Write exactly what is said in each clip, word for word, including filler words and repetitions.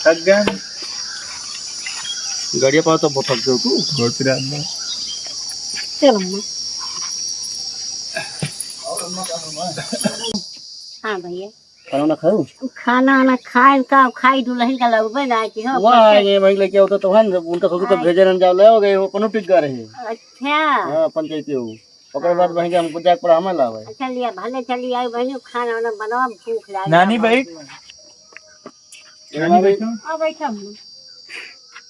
थक गए। गड़िया पाओ तो बहुत थक गए तू। गोड़ पिरा अंदर। चल अम्मा। हाँ भैया। खाना ना खाऊ? खाना ना खाए का, खाई दुल्हन का लगबे ना कि हो, वाह, पता ये भाई लेके आओ तो, तो हन, उनका ससुर का हाँ। भेजे रहन जाओ, ले हो गए, वो कोनो टिक गा रहे। अच्छा। हाँ, पंचायती हो। ओकर बाद हाँ। बहिन के हमको जाके पड़ा, हमें लावे। अच्छा लिया, भले चली आई बहनी, खाना वाना बनाओ, भूख लागे। नानी बहुत बैठ। जोर। नानी बैठो। आ बैठा हम।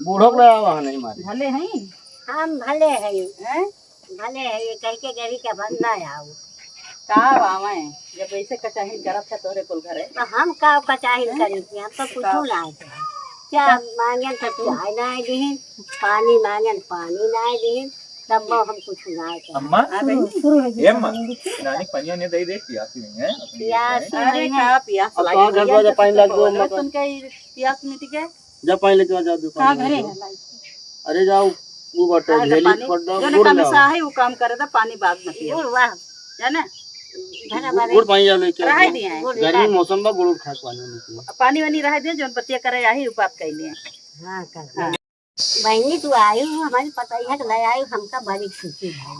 बूढ़ो के लावा नहीं मारे। भले हैं। हम भले हैं। हैं? भले है, ये कह के गरी के बंदा आओ। का बावे, जब ऐसे कचाहिन करत है तोहरे कुल घरे। तो हम का कचाहिन हैं? करी थी, हम तो कुछ का? ना आए थे। क्या मांगन तो चाय ना आए दीन, पानी मांगन पानी ना आए दीन, तब वो हम कुछ ना आए थे। अम्मा, हाँ बहनी। ए अम्मा, नानी पनिया ने दे दे, पियासी नहीं है। पियासी अरे नहीं है। का पियास अब लागी कहाँ घर भैया, द्वार जब पानी जब लग गयो, बोलो, अम्मा का। सुन के ही पियास मिट गए। जा पानी लेके आ, जा दुकान का में घरे जाओ। है लाई? अरे जाओ, वो बटो अरे झेली पानी, फट दो, जो ना गुड़ काम लाओ। सा है, वो काम करे था, पानी बाद में पियो। गुड़ वाह। जाने? घना बाबे। गुड़ पानी जाओ लेके आओ। रहे दिए हैं। गुड़ गर्मी लाओ। मौसम बा, गुड़ उठा के पानी में पियो। पानी वानी रहे दिए, जोन बतिया करे, यही उपात कर लिए। हाँ, कर हाँ। बहनी, तू आई हो, हमारी पतैया के ले आई, हमका बड़ी खुशी है।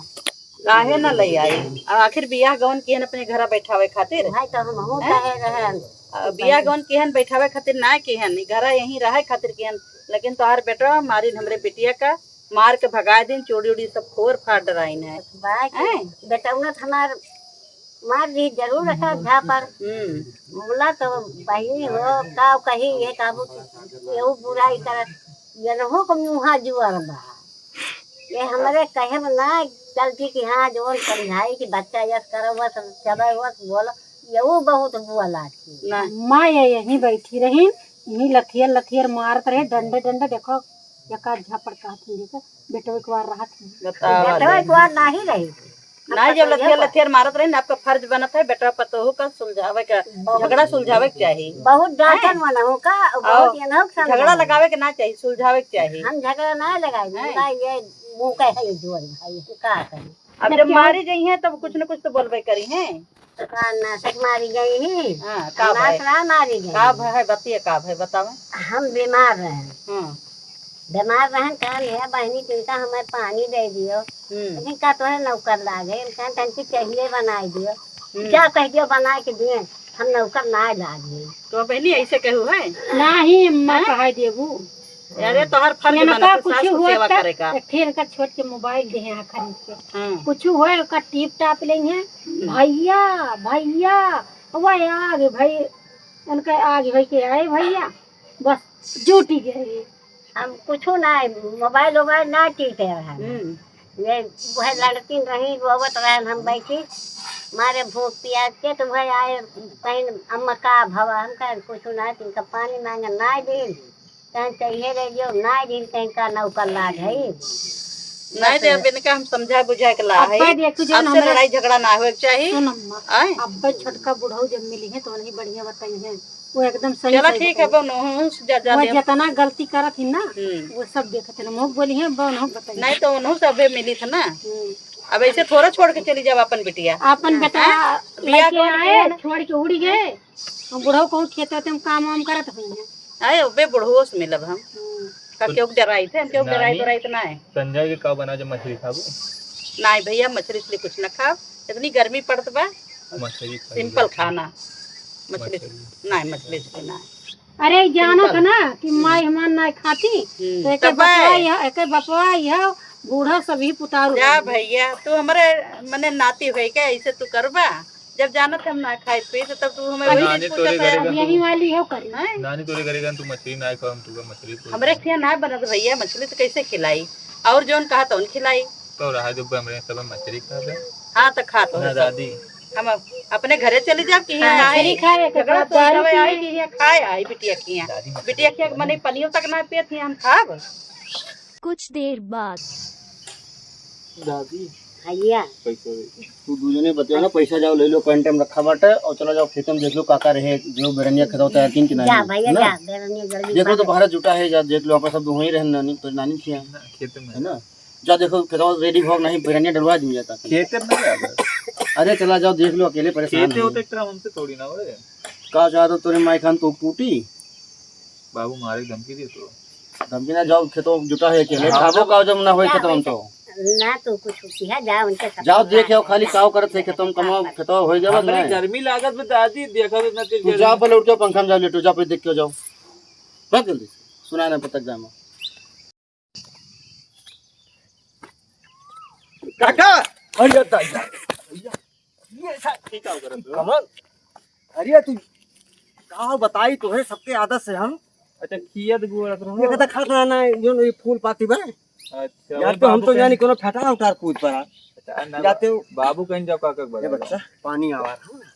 काहे ना ले आई? अब आखिर बियाह गवन किहन अपने घरा बैठावे खातिर? भाई, तो हम हो हैं? कहे रहन। आ, बियाह गवन किहन बैठावे खातिर ना किहन, ई घरा यहीं रहे खातिर किहन, लेकिन तोहार बेटवा मारिन हमरे बिटिया का, मार के भगाए दिन, चूड़ी उड़ी सब फोर फाड़ डराइन है। बात हैं? बेटौना तो हमार मार दी जरूर है झापड़। हम्म। बोला तो बहिनी हो, का कही, ये काबू, ये बुराई करत, ये रहो को मुँहा जुअर बा। ये हमरे कहे में ना चलती कि हाँ, जोन समझाई कि बच्चा यस करो, बस चलो, बस बोलो, ये वो बहुत बुआ लागी। ना। माँ ये यहीं बैठी रही, यहीं लथियर लथियर मारत रहे, डंडे डंडे, देखो, एका झापड़ कहत ही, देखो, बेटो एक बार रहत ही। बतावा बेटो ले। एक बार नाही रही। ना, जब लथियर लथियर मारत रही ना, आपका फर्ज बनत है, बेटवा पतोहू का सुलझावे का, बहुत। झगड़ा सुलझावे के चाही। बहुत डांटन हैं? वाला हो का, और बहुत ये ना समझावे। झगड़ा लगावे के ना चाही, सुलझावे के चाही। हम झगड़ा ना लगाई, हैं? ना ये मुंह का है जोर भाई, हम का करी? अब जब जब क्यों? मारी गई हैं, तब कुछ न कुछ तो बोलबे करी हैं। का नाटक मारी गई ही? हाँ, का नाच भाई? रहा मारी गई। का भाई, बतिया का भाई, बतावे? हम बीमार रहे। हाँ। बीमार रहन, कहन, "हे बहिनी, तिनका हमें पानी दे दियो।" हम्म। लेकिन का तोहे नौकर लागे, इनका तनकी चाहिए बनाई दियो। हम्म। क्या कह दियो, बना के दिए, हम नौकर ना लागे। तो बहिनी, ऐसे कहू है? नाही, अम्मा, हाँ? कहा देबू। अरे, तोहर फर्ज इनका बनत है, कुछ सास को हुआ सेवा का, करे का। एक ठे इनका छोट के मोबाइल दे हैं खरीद के। हाँ। कुछ हुआ, ओका टीप टाप लेंगे। हम्म। भैया, भैया, वह आगे भाई, उनका आगे भाई के आए भैया, बस जुटी गए। हम कुछ ना, मोबाइल वोबाइल ना टीपे रहन। हम्म। ये वह लड़किन रही, रोवत रहन, हम बैठी, मारे भूख पियास के, तो वह आए, कहीं अम्मा का भवा, हम कहें कुछ ना, तिनका पानी मांगे ना दिन, कहीं चाहिए रह गयो, ना दिन कहीं का नौकर लाग है। नहीं तो अब इनका हम समझा बुझा के ला है। अब्बे देख, तू जान आपसे हमरा लड़ाई झगड़ा ना होए के चाही। सुन अम्मा, आए? अब्बे छोटका बुढ़ऊ जब मिली है तो उन्हीं बढ़िया बताई है। वो एकदम सही चला सही ठीक है, बताई। अब उनहू से जा, जा वो ले। जितना गलती करत ही ना, हम्म। वो सब देखत है। मुँह बोली है, अब उनहू बताई। नहीं तो उनहू से अबे मिली था ना। हम्म। अब ऐसे थोड़ा छोड़ के चली जाओ अपन बिटिया। अपन बेटा हाँ? बियाह लेके कौन आए, किया ना? छोड़ के उड़ी गए। हम बुढ़ऊ कहूँ खेत वेत में काम वाम करत हुई हैं। आए, अबे बुढ़ऊ से मिलब हम। हम्म। का तो क्यों डराई थे? हम क्यों डराई नानी, डराई तो ना है। संजय के का बना जब मछली खाबू? नहीं भैया, मछली इसलिए कुछ ना खाओ, इतनी गर्मी पड़त बा। मछली खाई सिंपल जाती। खाना। मछली, मछली। नहीं, मछली इसलिए ना। अरे, जानत सिंपल। ना कि हम्म। माई हमार ना खाती, हम्म, तो एके तब बपवा है। यह, एके बपवा यह, बूढ़ा सभी पुतारू जा है। भैया, तू हमरे मने नाती होई के ऐसे तू करबा? जब जानत हम ना खाई पी, तो तब तू हमें वही नानी चीज पूछत तोरे है। घरे अब का यही तू वाली हो करी। हैं? नानी तोरे घरे का तू मछली ना खाओ, हम तू का मछली पूछ हमरे रहे हैं। खिया ना बनत भैया, मछली तो कैसे खिलाई? और जौन कहा तौन खिलाई। तो रहा जो हमरे सब मछली खा दे। हाँ, तो खा तो ना सब। दादी। हम अपने घरे चली जाब कि यहाँ हाँ, आई? मछली खाए, एक झगड़ा बात तो दारू उठावे आई पिए। कि यहाँ खाए आई बिटिया के यहाँ। दादी मछली बिटिया के यहाँ मने पनियो तक ना पियत ही हम खाब। कुछ देर बाद। दादी, भैया। पैसा दे। तू दू जने बतिया ना, पैसा जाओ ले लो, कौन टाइम रखा बाटे, और चला जाओ खेत में देख लो का का रहे, जो बेरनिया खेतवा तैयार किन कि नहीं, जा भैया, है ना? जा, बेरनिया जल्दी देख लो तो बाहर। बाहर जुटा है, जा देख लो, अपन सब वहीं रहन नानी, तो नानी खिया। ना, खेत में। है ना? जा देखो, खेतवा रेडी हो नहीं, बेरनिया डलवा दी जाता। खेत में नहीं जाता। अरे चला जाओ, देख लो, अकेले परेशान खेत हो। होते एक तरह हमसे थोड़ी ना होए। का चाहत हो तोरे माई खान तो टूटी? बाबू मारे के धमकी दिए तो। धमकी ना, जाओ खेतों जुटा है अकेले, हाँ। खाबो का जब ना होई खेतों में तो। ना तो कुछ होती है, जा उनके सब जाओ देख आओ, खाली काव करत है खेतों में, कमाओ खेतों होई जावत हमरे ना। गर्मी लागत बा दादी, देखा तो ना तेज तू गर्मी। जा पहले उठ के पंखा में जाओ, लेटो, जा पहले देख के जाओ। भाग जल्दी से, सुना ना पतक जामा। काका! अरे दादा, ये ऐसा ठीक है, करत हो? कमल, अरे तू का बताई तोहे सबके आदत से हम। अच्छा, खियत गुड़त रहो। ये कहता खात रहना है, जो ये फूल पाती बा। अच्छा, यार, वही तो हम बाबू तो कहीं जानी कोनो फटा उतार कूद पड़ा। अच्छा, ना, जाते हो। बाबू कहीं जाओ, काका के ए बगल। बच्चा, पानी आवा रहा ना,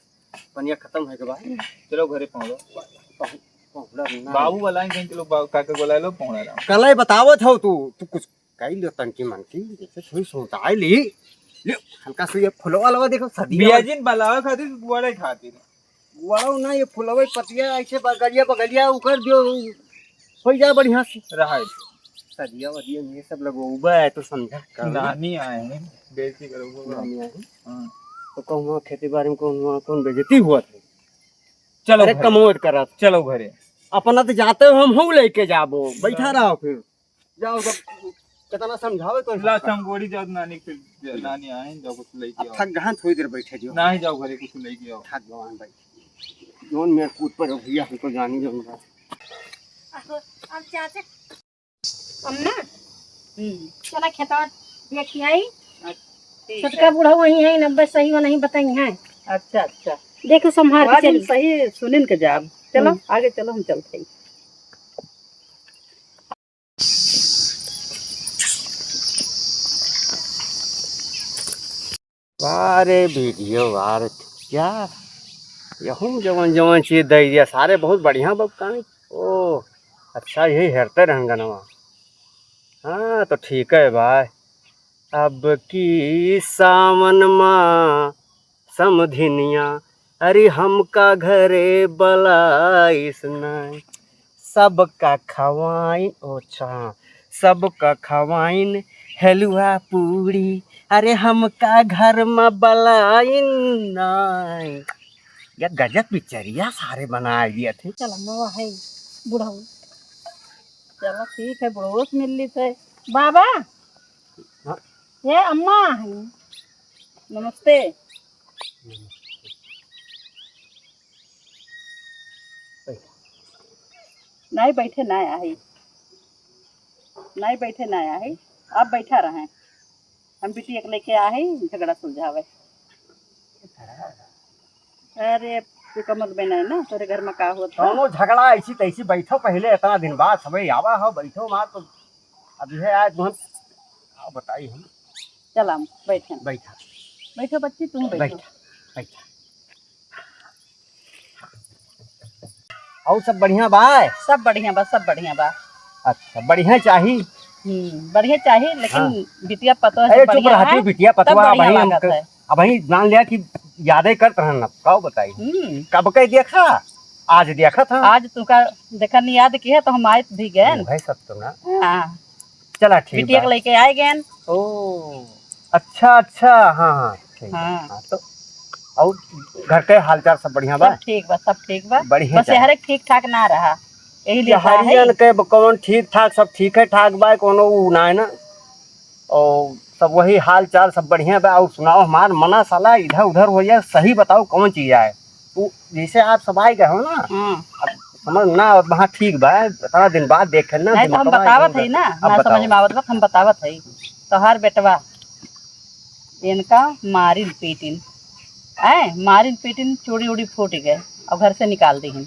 पनिया खत्म है के बाद। चलो घरे पहुंचो। पहुं-, पहुंचला ना। बाबू वाला कहीं चलो, बा-, काका बोला लो, पहुंचा रहा। कल ही बतावत हो तू, तू कुछ कई लो तनकी मनकी, जैसे थोड़ी सोताई ली। ले, हल्का से ये फुलवा लवा देखो, सदिया बियाजिन बलावे खातिर, गुआड़े खातिर। गुआड़ो ना, ये फुलवे पतिया ऐसे बगलिया, बगलिया उकर दियो, हो जाए बढ़िया से। रहा है। सदिया वदिया में ये सब लगोबा है तो समझा कर। नानी आए हैं, बेइज्जती करो, वो नानी आए हैं। हाँ। तो कहूँ खेती बाड़ी में कौन, कौन बेइज्जती हुआ था? चलो अरे घरे। कमोद करत। चलो घरे। अपना तो जाते हो, हम हूँ लेके जाबो, बैठा रहो फिर। जाओ सब, कितना समझावे तो ला, समझा। चंगोड़ी जाओ, नानी के, नानी आए, जाओ कुछ लेके अब आओ। थक गहन, थोड़ी देर बैठे जो। नहीं, जाओ घरे, कुछ लेके आओ। थक गहन भाई। जोन मेरे पूत पर हो भैया, हमको जानी जोन बा। अब, अब चाचा, अम्मा, हम्म। चला खेतवा देखी आई। अच्छा, ठीक छोटका है। बूढ़ा वहीं है, नब्बे सही वो नहीं बताई है। अच्छा, अच्छा। देखो, संभाल के आज हम चली। सही सुनिन के जाब। चलो, हम्म। आगे चलो, हम चलते हैं। वाह रे वीडियो, वाह रे, क्या यहूँ जवन जवन चीज दे दिया, सारे बहुत बढ़िया बा काई। ओ, अच्छा, यही हेरते रहन गनवा। हाँ, तो ठीक है भाई। अब की सावन मा समधिनिया, अरे हमका घरे बलाइस नाई। सबका खवाइन, ओ अच्छा, सबका खवाइन हलुआ पूड़ी, अरे हमका घर मा बलाइन नाई। या गजब पिक्चरिया सारे बनाए दिया थे। चला, मवा है बुढ़ऊ। चला, ठीक है, बुढ़ऊ से मिल ली थे। बाबा, हाँ? ये अम्मा है। नमस्ते। नहीं बैठे, ना आई। नहीं बैठे, ना आई। आप बैठा रहें। हम बिटिया के लेके आ है, झगड़ा सुलझावे। अरे, तू कमल बे नहीं ना, तोरे घर में का होत बा? कौनो झगड़ा ऐसी तैसी, बैठो पहले, इतना दिन बाद सबे आवा हो, बैठो मार तो। अब यह आए तुम, आओ बताई हम। चल हम बैठे। बैठा। बैठो बच्ची, तुम बैठो। बैठा, बैठा। और सब बढ़िया बा? सब बढ़िया बा, सब बढ़िया बा। अच्छा, बढ़िया चाही। हम्म, बढ़िया चाही, लेकिन हाँ। बिटिया पतोह अरे, चुप बढ़िया रहा है, तू, बिटिया तब पतोह बढ़िया अबही हम लागत क-, है। अबही जान लिया कि यादे करत रहन, अब का बताई? हम्म। कब के देखा? आज देखा था। आज तुका देखा नहीं याद किया तो हम आए भी गए। वही सब तो ना। हाँ। चला, ठीक बिटिया बा। के लेके आए गए। ओ, अच्छा, अच्छा, हाँ, हाँ, ठीक बा। हाँ। हाँ, तो और घर के हालचाल सब बढ़िया बा? सब ठीक बा, सब ठीक बा। बढ़िया बस चाही। यहरे ठीक ठाक ना रहा, यही लिए का है। यहरियन के ब-, कौन ठीक ठाक, सब ठीक है ठाक बा, कोनो उ ना है ना। और सब वही हाल चाल, सब बढ़िया बा। और सुनाओ, हमार मना साला इधर उधर हो जाए, सही बताओ कौन चीज आए? तू जैसे आप सब आए गए हो ना, हाँ। अब समझ ना, अब वहाँ ठीक बा, इतना दिन बाद देखे ना, नहीं तो हम दिमागवा बतावत एकदम है ना, अब ना समझ बताओ। में आवत बा, हम बतावत है। तोहार बेटवा इनका मारिन पीटिन, आए मारिन पीटिन, चूड़ी उड़ी फूट गए और घर से निकाल दीहिन।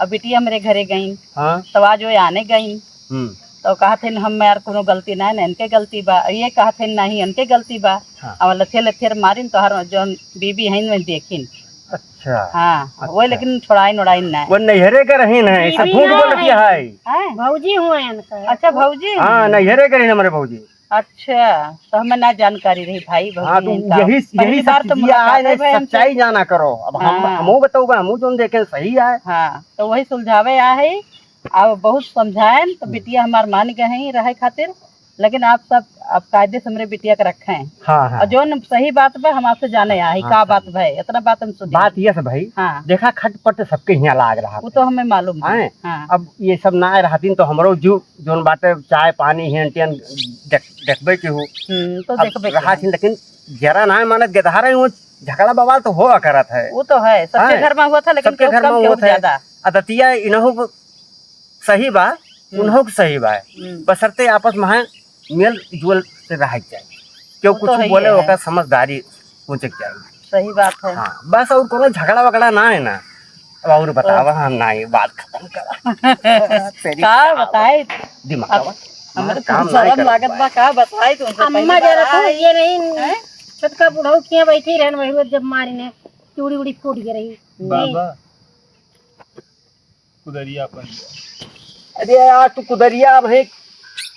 अब बिटिया हमरे घरे गईन, हाँ। तो आज वो आने गईन, हम्म। तो कहत हन, "हम यार कोनो गलती ना है, ना इनके गलती बा।" ये कहत हन, "नहीं, इनके गलती बा।" हाँ। अब लथे लथे मारिन, तोहर जौन बीबी हईन, वही देखिन। अच्छा। हाँ, अच्छा। वो लेकिन छोड़ाइन ओड़ाइन ना है। वो नैहरे के रहीन है, सब बीबी झूठ ना बोलती है। है। हैं? भौजी हुआ है इनका। अच्छा, भौजी? हाँ, नैहरे के रहीन हमारे भौजी। अच्छा, तो हमें ना जानकारी रही भाई, भौजी हाँ, तो हैं का। यही, पहली यही सब बार तो चीजें आए मुलाकात ना, है भाई हमसे। सच्चाई जाना करो। अब हम, हाँ। हमहू बताऊबा, हमहू जौन देखें सही आए। हाँ, तो वही सुलझावे आ है। अब बहुत समझाएन, तो हम्म। बिटिया हमार मान गए हैं रहे खातिर। लेकिन आप सब, आप कायदे से हमरे बिटिया के रखे हैं। हाँ, हाँ। और जौन सही बात बा, हम आपसे जाने आई, हाँ, का हाँ। बात भय, इतना बात हम सुनी। बात ये सब भाई, हाँ। देखा, खटपट सबके हियाँ लाग रहा वो तो है। हमें मालूम है। हैं? हाँ। अब ये सब ना रहतीन तो हमरो जू, जौन बाटे, चाय पानी, हेन टेन देख-, देखबे के हो। हम्म, तो अब देखबे के रहा हो। थीन, लेकिन जरा ना मानत, गेदहारे हो, झगड़ा बवाल तो होआ करत है। वो तो है, सबके हैं? घर में हुआ था, लेकिन सबके केहू घर कम, में केहू हुआ था। ज्यादा। अदतिया इनहू सही बा, हम्म। उनहू के सही बा। हम्म। बशर्ते आपस में मेल जोल से रहे के चाही। केहू वो तो कुछ है ही बोले, है। ओकर समझदारी सोचे के चाही। सही बात है। हाँ, बस और कोनो झगड़ा वगड़ा ना है ना। अब और बतावा, हाँ। हम ना ये बात खत्म करा। तेरी का का बताई? दिमाग अब का हमारे काम तो नहीं शर्म करत लागत बा। बा, का बताई तुमसे? अम्मा पहली बार जरा तू आई। ये नहीं, हैं? छोटका बुढ़ऊ किया बैठी रहन, वही जब मारी ने चूड़ी उड़ी फूट गई रही। बाबा, कुदरिया अपन। अरे यार, तू कुदरिया भाई,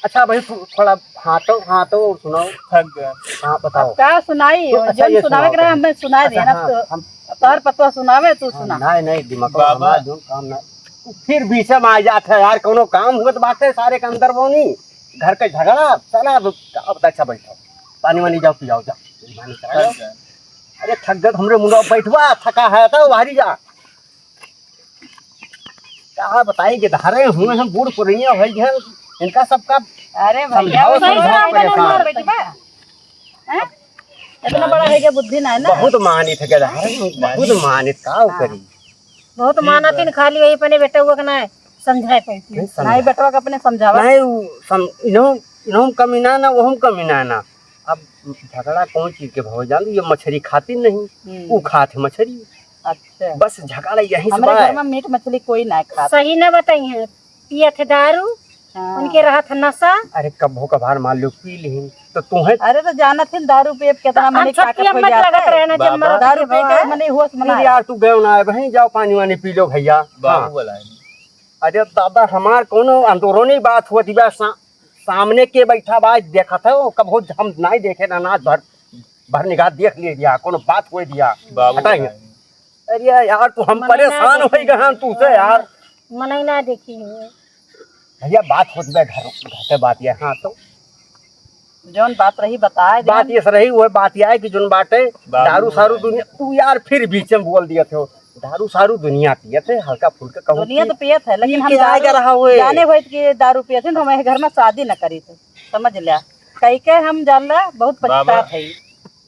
अच्छा भाई, थो-, थोड़ा हाथो, हाथो और सुनाओ। थक गए। हाँ, बताओ। अब का सुनाई? तो अच्छा, जौन ये सुनावे सुनाओ के रहा, तुम। हमें सुनाई अच्छा, देना हाँ, तो हम तोहर पतवा सुनावे, तू हाँ, सुना। नहीं, नहीं, दिमाग बाबा। हमारा जौन काम ना, तू फिर बीच में आ जात है यार, कोनो काम हुआ तो बात है, सारे के अंदर बोनी, घर के झगड़ा, चला अब, अब अच्छा बैठो, पानी वानी जाओ, पियाओ, जाओ, पानी चला जाओ। थक गए। अरे थक गए, हमरे मुंडा बैठवा, थका है तो बाहरी जा। का बताई, गेदहारे हुए हैं, बूढ़ पुरनिया हो गए हैं, इनका सबका अरे भैया, समझाओ, वो समझाओ, कैसे परेशान। बेटवा? हैं? इतना बड़ा है क्या, बुद्धि ना है ना? बहुत मानित है गेदहारे, बहुत मानित, का हाँ। करी? बहुत ठीक मानत बा। ही न, खाली वही अपने बेटवा के ना समझाए पाती। नहीं समझाए। नहीं, बेटवा के अपने समझावा। नहीं, उ सम-, इनहू, इनहू में कमी ना, ना, वहू में कमी ना, ना। अब झगड़ा कौन चीज के भाव जान, ये मछली खाती नहीं, हम्म। वो खात है मछली। अच्छा। बस झगड़ा यहीं से हमरे बा। घर में मीट मछली कोई ना खाता। सही ना बताई है, पियत है दारू, हाँ। उनके रहत है नशा। अरे कभो कभार मान लो पी लिहिन, तो तू है। अरे तो जानत है दारू पिए पे कितना हम मने सबके ताकत हो अम्मत जाता लगत है। रहे ना, जब बाबा। मरत दारू के पिए के बाद। मने होश फिर मना यार तू गयो ना है बहन, जाओ पानी वानी पी लो भैया। बाबू हाँ। बोला है। अरे दादा हमार कोनो अंदरूनी बात होती बा, सा-, सामने के बैठा बा, देखत है, वो कभो हम नहीं देखे ना, नाच भर, भर निगाह देख लिए दिया, कोनो बात होई दिया। बाबू हटाई। बोला है। अरे यार, तू हम मने ना परेशान देखे होई गए हैं तू से यार। मने ना देखी है। भैया, बात होत बे घर, घर के बात ये, हाँ तो। जौन बात रही, बताए दे। बात ये रही, वो बात ये है कि जौन बाटे, बाबू दारू सारू बोला है। दुनिया, तू यार फिर बीच में बोल दिया थे। दारू सारू दुनिया पियत है, हल्का फुल्का कहूँ दुनिया कि तो पियत है, लेकिन पी हम के आए दारू का रहा हुए। जाने होइत कि दारू पियत है, तो हम घर में शादी न करी थे, समझ लिया। कही के हम जान ला, बहुत बाबा। पछतात है।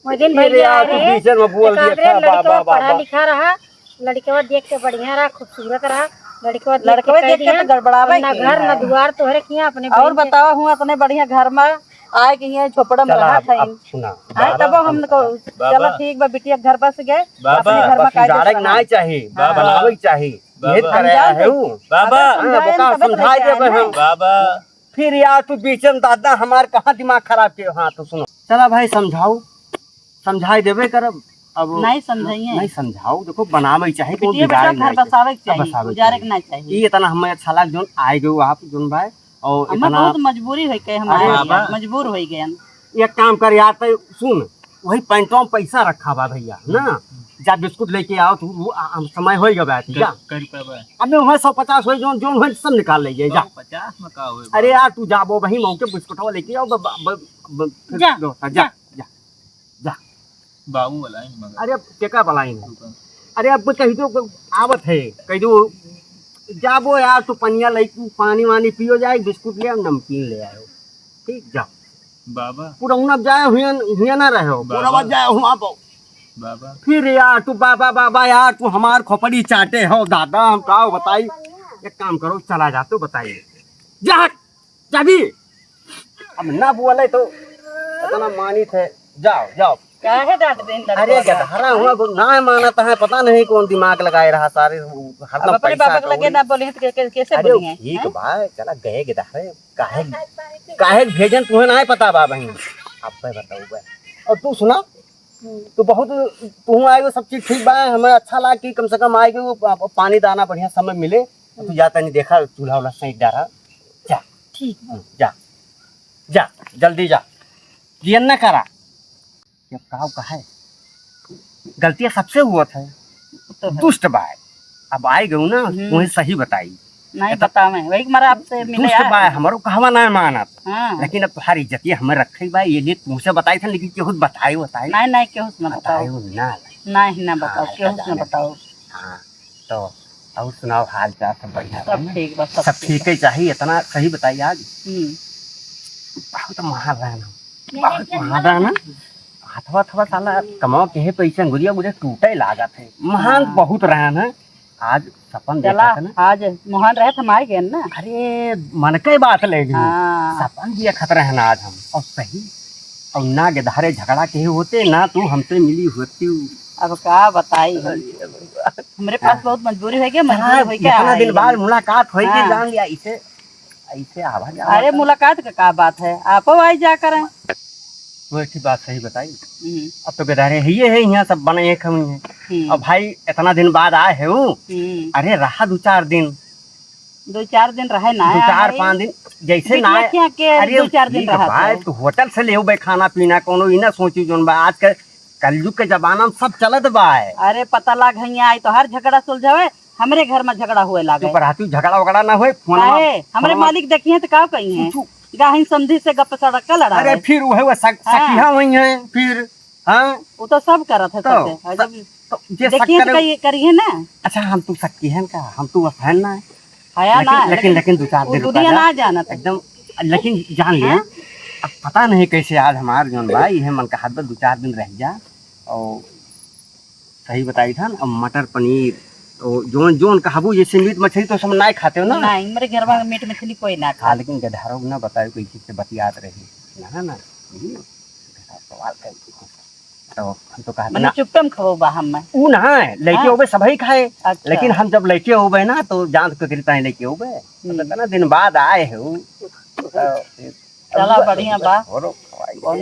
वो दिन ये भैया रे, तू रहे, बीच में बोल दिया एकाधरे था, लड़कवा बाबा, पढ़ा बाबा। लिखा रहा, लड़कवा देख के बढ़िया रहा, खूबसूरत रहा, लड़कवा देख के लड़कवा कह देख के दिया, तो गड़बड़ावे ना के घर, ना है। दुआर तोहरे किया अपने और बहन के। बतावा, हुआ इतने बढ़िया घर में आए के यहाँ झोपड़ा में चला, रहत अब, है। अब सुना, आए बाबा, तबो हम को, बाबा। चला ठीक बा, बिटिया घर बस गए, बाबा। अपने घर में बस कायदे उजाड़े से के ना रहा। चाही, बाबा। बनावे के चाही, बाबा। भेद हम करे जान है उ। बाबा। अगर समझाए हाँ, ना, बोका, तबे तो समझाए लेके आए देबे ना। हम। बाबा। फिर यार तू बीच में दादा हमार कहाँ दिमाग खराब के, हाँ तो सुनो। चला भाई समझाओ, समझाई देबे करब। अब नहीं समझाइए। नहीं समझाओ, देखो बनावे के चाही, कोनो बिटिया बिगाड़े बेटा घर नहीं चाही। बसावे के अब चाही, बसावे के उजारे चाही। के नहीं चाही। ई इतना हमें अच्छा लाग जोन आए गयो आप जोन भाई, और हमें इतना बहुत मजबूरी है के हम अरे आए बाबा। हैं, मजबूर हो गए हैं। एक काम कर यार, तै सुन, वही पैंटवा में पैसा रखा बा भैया, ना? जा बिस्कुट लेके आओ तू, वो आ, आ, समय हो गया बात, जा। कै रुपया बा? अब मैं वहाँ सौ पचास हो, जोन, जोन हो, सब निकाल ले जा। सौ पचास में का होए अरे बाबा? यार, तू जाबो वही मौके बिस्कुटवा लेके आओ, ब-, ब-, ब-, ब-, फिर जा, दो, जा, जा। जा, जा। बाबू वाला है मगर। अरे अब केका वाला है? रुको। अरे अब कह दो, आवत है, कह दो, जाबो यार, तू पनिया ले, पानी वानी पियो जाए, बिस्कुट ले आओ, नमकीन ले आयो, ठीक, जा। बाबा। पुरौना जाए हुए, हुए ना रहे हो, बाबा। पुरवा जाए हुआ बो। बाबा। फिर यार तू बाबा, बाबा यार, तू हमार खोपड़ी चाटे हो दादा, हम का बताई। एक काम करो, चला जा, तू बताइए। जा, जा भी। अब ना बोले तो इतना मानित है, जाओ, जाओ। काहे डांट देन लड़का? अरे गदहरा हुआ, वो ना मानत है, पता नहीं कौन दिमाग लगाए रहा सारे, हरदम अब अपने पैसा बाबा के लगे कौड़ी। ना बोले तो के-, के-, कैसे अरे बोली हैं? ठीक हैं? बा, चला गए गदहरे, काहे, काहे भेजन तुम्हें ना पता बा बहन, अब मैं बताऊँ बा। और तू सुना, हम्म। तू बहुत, तू आए हो, सब चीज ठीक बा, हमें अच्छा लाग कि कम से कम आए के वो पा-, पानी दाना बढ़िया समय मिले, तू हम्म। जाता नहीं देखा चूल्हा उल्हा सेंक डारा, जा। ठीक बा। हम्म, जा, जा, जल्दी जा, जियन ना करा। जब काव कहे, गलतियाँ सबसे हुआ था, तो है। दुष्ट बाय। अब आए गऊ ना, हम्म। तुम्हें सही बताई। नहीं बतावे, वही के मारे आपसे मिले कुछ तो आए। बा, हमरो कहवा ना मानत। हाँ। लेकिन अब तोहार इज्जतिया हमें रखे बा, ये लिए तुमसे बताई थे, लेकिन केहू बताई, बताई। नहीं, नहीं, केहू से ना बताओ। बताई ना। नहीं, ना बताओ, हाँ, केहू से ना जाने। बताओ। हाँ, तो और सुनाओ, हाल चाल सब बढ़िया बा सब ना? ठीक बा, सब सब ठीक ठीक है, चाहिए, इतना सही बताई आज। हम्म। बहुत महान रहन, बहुत महान रहन। हथवा, हथवा साला कमाओ के है पैसा, अंगुरिया, अंगुरिया टूटे लागत है। महान हाँ। बहुत रहन है। आज सपन चला, देखत है ना। आज मोहन रहे तो हम आए गए ना। अरे, मन के बात ले ली। हाँ। सपन देखत रहे ना आज हम। और सही, और ना गिधारे झगड़ा के होते, ना तू हमसे मिली होती। अब का बताई हम? अरे भगवान। हमरे पास हाँ। बहुत मजबूरी होइ गया, मजबूरी हाँ, होइ गया इतना आई दिन बाद हम। मुलाकात होइ के हाँ। जान लिया, इसे, इसे आवा जावा अरे, कर। मुलाकात का का बात है, आपो आई जा करें। वो एक ठे बात सही बताई। हम्म। अब तो गिधारे है, ये है, यहाँ सब बने एक हम ही हैं। हम्म। अब भाई, इतना दिन बाद आए है वो। हम्म। अरे, रहा दो चार दिन। दो चार दिन रहे ना दो चार आए। पाँच दिन, जैसे ना बिटिया आए। क्या के अरे, दो चार दिन ठीक रहा बा, था। तू होटल से लेबे खाना पीना, कोनो ई ना सोची जोन बा, आज के कलयुग के जमाना में सब चलत बा है। अरे, पता लाग है, यहाँ आई तो हर झगड़ा सुलझावे, हमरे घर में झगड़ा हुए लागे। चुप रहा तू, झगड़ा वगड़ा ना होए, फोन काहे? हमरे फोन मालिक देखिए तो का कही है? पूछू। गाहिन समधी से गप सड़क का लड़ा अरे, है। फिर वह, वह सक-, हाँ। सखिया वही है, फिर, हाँ? वो तो सब करत है, तो, सबके। और जब तो जे शक देखिए तो करे कही-, करिए ना। अच्छा, हम तू शक की हैं का? हम तू वस हैं ना। हया लेकिन, ना, लेकिन, लेकिन लेकिन दो चार वो दिन रुका दुनिया जा। ना जानत है। एकदम, लेकिन जान लिया, हाँ? अब पता नहीं कैसे आज हमार जौन बा, ये मन का हाथ बा, दो चार दिन रह जा। और सही बताई था ना, अब मटर पनीर, तो जौन, जौन कहबू, जैसे मीट मछली तो सब ना खाते हो ना? नहीं, मेरे घर में मीट मछली कोई ना हाँ, खाए। लेकिन गधारो ना बताओ, कोई चीज से बतियात रही, ना, ना, ना। हम्म। तो हम तो कहते मने ना। चुप्पे में खवो बा हम में। ऊ ना है, लइके हाँ। होबे सबही खाए। अच्छा। लेकिन हम जब लइके होबे ना, तो जान के करी ताई लइके होबे। हम्म। अब इतना दिन बाद आए हो, तो चला, बढ़िया बा। कौनो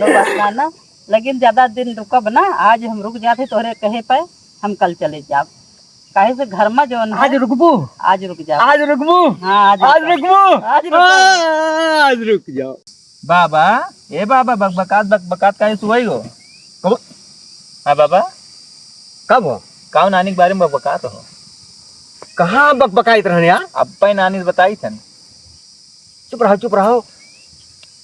बात ना, ना। लेकिन ज्यादा दिन रुकब ना, आज हम रुक जाते तोहरे कहे पे, हम कल चले जाब। काहे से घर में जौन है, आज रुकबू? आज रुक जाओ। आज रुकबू? हाँ, आज आज रुक जाओ। रुकबू? आज रुक जाओ। हाँ, आज रुक जाओ। बाबा, ए बाबा, बकबकात, बकबकात काहे सुबह हो? कब? हाँ बाबा। कब हो? काऊ नानी के बारे में बकबकात हो? कहाँ बकबकाइत रहन यार? अब्बे नानी से बताई थन। चुप रहो, चुप रहो।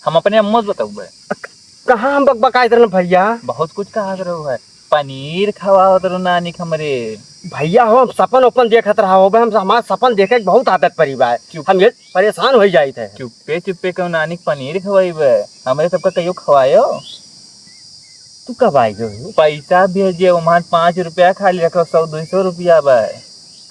हम अपने अम्मो से बतउबे। क-, कहाँ हम बकबकाइत रहन भैया? बहुत कुछ कहत रहो है। पनीर खवावत रहो नानी के हमरे। भैया हो, हम सपन ओपन देखत रहा होबे, हम, हमार सपन देखे के बहुत आदत परी बा। चुप। हम ये परेशान होइ जाइत है। चुप्पे चुप्पे कहूँ नानी के पनीर खवाइबे, हमरे सबका कहियो खवायो। तू कब आए गयो? पैसा भेजे, ओमान पाँच रुपया खाली रखो, सौ दुई सौ रुपया बा।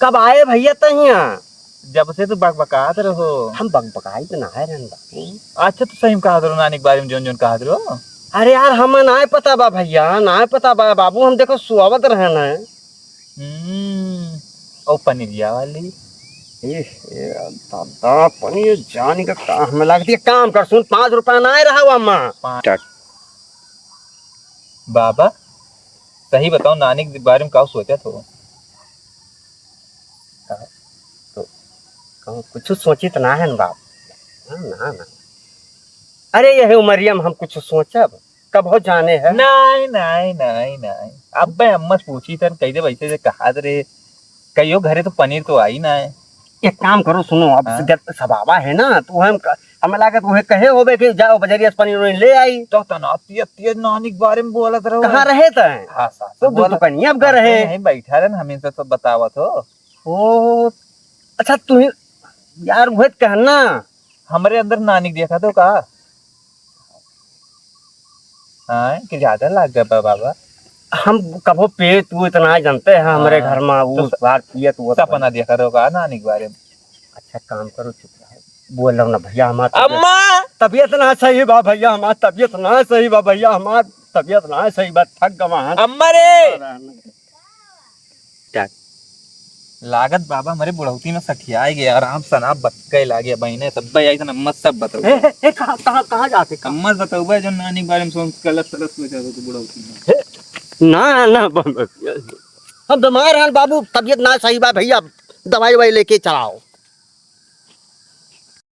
कब आए भैया तहिया? जब से तू बकबकात रहो। हम बकबकाइत ना है रहन बाबू। अच्छा, तू सही में कहत रहो नानी के बारे में जौन जौन कहत रहो। अरे यार, हमें ना पता बा भैया, ना पता बा बाबू, हम देखो सुआवत रहन है। हम्म, और पनीरिया वाली? ए, ए, दादा, पनीर जानी का का हमें लागत है, काम कर सुन, पाँच रुपया ना रहा हुआ अम्मा। पाँच। बाबा, सही बताओ, नानी के बारे में का सोचत हो? का? तो कहूँ कुछ सोचित ना है न बाप। हाँ, ना, ना। अरे, यही उमरिया में हम कुछ सोचब, कब हो जाने है? नहीं, नहीं, नहीं, नहीं। अब्बे अम्मा से पूछी तन, कह दे वैसे से कहा रे, कहियो घरे तो पनीर तो आई ना है। एक काम करो, सुनो, अब हाँ? जब सबावा है ना, तो हम क-, हमें लागत उहे कहे होबे कि जाओ बजरिया से पनीर उनीर ले आई। तो तना तेज तेज नानी के बारे में बोलत रहो। कहाँ रहे तैं? हाँ, सास वो बोला। दुकानिया अब घर हाँ, है। यहीं बैठा रहे, हमें सब बतावत हो। ओ, अच्छा, तू ही, यार, उहे त कहना। हमरे अंदर नानी के देखा तो का? हाँ, कि ज्यादा लाग गया बा-, बाबा। हम कबो पिए, तू इतना जानते हैं, हमरे हाँ, घर में वो तो स-, बार पिए, तू सपना देखा रहो का नानी के बारे में? अच्छा, काम करो, चुप रहो। बोल रहा ना भैया, हमार तबियत, अम्मा! तबियत ना सही बा भैया, हमार तबियत ना सही बा भैया, हमार तबियत ना सही बा, थक गवा हम। अम्मा रे! लागत बाबा हमरे बुढ़ौती में सठियाए गए, आराम से ना बक्के लागे बहिने, तब भाई ऐसा अम्मा सब बताओ। ए, ए, ए, कहाँ, कहाँ, कहाँ जाते, कहाँ? अम्मा बताओ भाई, जो नानी के बारे में सोच गलत सलत हो जाते तो बुढ़ौती में। ए, ना, ना, ब-, ब-, हम बीमार हैं बाबू, तबियत ना सही बा भैया, दवाई ववाई लेके चलाओ।